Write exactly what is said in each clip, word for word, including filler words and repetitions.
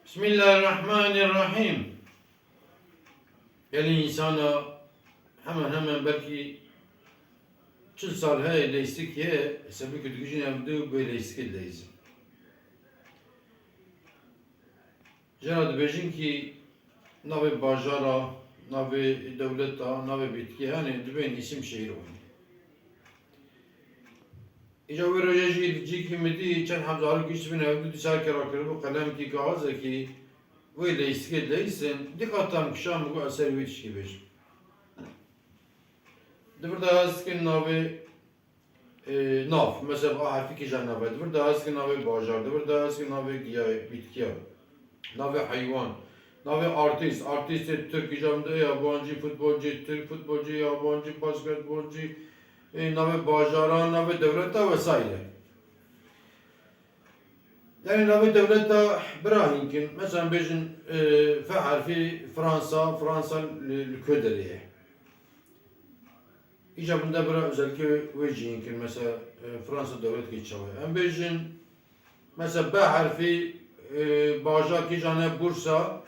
Bismillahirrahmanirrahim. Gelî însana hemen hemen belkî çil sal heye leyîstik heye, hesabî ku dibêjin em du bê leyîstikê dileyîzin. Jera dibêjin kî navê bajara, navê dewleta, navê bîtikê hene, dibên îsim şehîr oyne. Îca wê roje jî li cîkî min dî çend heb zarok giştibûn hevdu dîsa kera kiribû qelemkî kaxizekî wê leyîstikê dileyîsin, dîqata min kişa min got ez ser wê tiştî bêjim. Di vir de ez dikim navê, e, nav, mesela A herfî kîja nav e, di vir de ez dikim navê bajar, di vir de ez dikim navê giyayê, bîtkiya. Navê heywan, navê artîst, artîstê tirk, îca min dî yabancî, futbolcî tirk, futbolcî yabancî, basketbolcî, ê, navê bajaran, navê dewleta vesaire. Yani navê dewleta bira hînkin. Mesela bêjin, e, F herfî Fransa, Fransa li, li ku derê ye. Îca min de bira özellikê wê jî hînkin. Mesela, e, Fransa dewletkî çawa ye. Em bêjin, mesela B herfî, e, bajar kîjan e Bursa,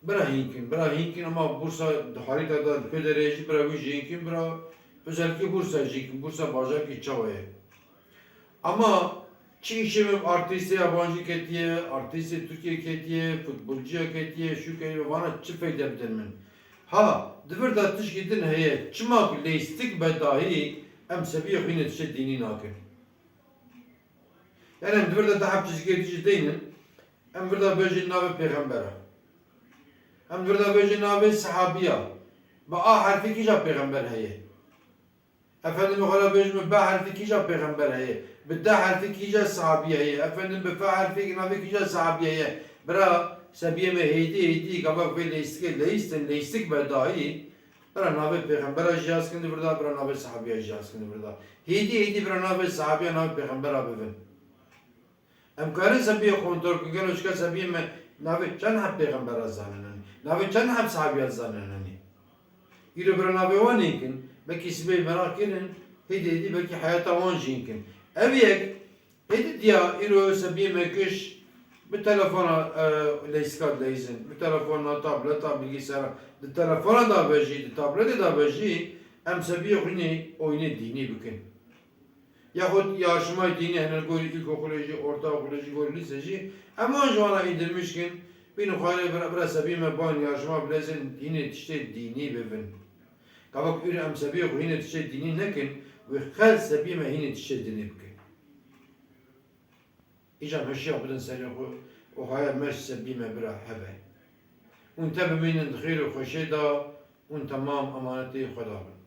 bira hînkin. Bira hînkin ama Bursa di harîta de li ku derê ye jî bira wî jî hînkin. Bira özellikê Bursa jî hînkin. Bursa bajarkî çawa ye. Ama çi îşê min artîstê yabancî ketiye, artîstê Tirkiye ketiye, futbolciya ketiye, şu ketiye, vana çi feyde bidin min? Ha, di vir de tişkî din heye, çima ku leyîstik be dahî em sebiyê xwe hînê tiştê dînî nakin. Yani em di vir de deheb çizgiyê dijî deynin, em vir de bêjin navê pêxembera. Em vir de bêjin navê sehabiya. Bi A herfî kîja pêxember heye? Efendim, xwe re bêjim, bi B herfî kîja pêxember heye? Bi D herfî kîja sehabî heye? Efendim, bi F herfî navê kîja sehabî heye? Bira, sebiyê me hêdî hêdî gava vê leyîstikê leyîstin, leyîstik be dahî. Bira navê pêxembera jî yaz kin di vir de, bira navê sehabiya jî yaz kin di vir de. Hêdî hêdî bira navê sehabiya navê pêxembera bivin. Em karin sebiyê kontrol bikin, gelo çika sebiyê me navê çend heb pêxembera zanenanî, navê çend heb sahabiya zanenanî. Îro bira navê wan hînkin, belkî sibê meraq kirin, hêdî hêdî belkî heyata wan jî hînkin. Ev yek, hêdî diya îro sebiyê me kiş bi telefona, e, leyska dileyzin, bi telefona, tableta, bilgisayara, di telefona da be jî, di tabletê da be jî, em sebiyê xwînê oyunê dînî bikin. Yaxud yarışmayê dînî hene li gorî îlkokulê jî, ortaokulê jî, gorî lîse jî, em wan ji wana îndirmiş kin, bînin xwarê bira, bira sebî me ban yarışma bilezin, hînê tiştê dînî bivin. Gava ku îro em sebiyê xwe hînê tiştê dînî nekin, wê xel sebî me hînê tiştê dînî bikin. Îca em heşiya bidin serê xwe û haya me ji sebî me bira hebe. Hûn te bimînin di xêr û xweşê de, hûn temam emanetê Xweda bin.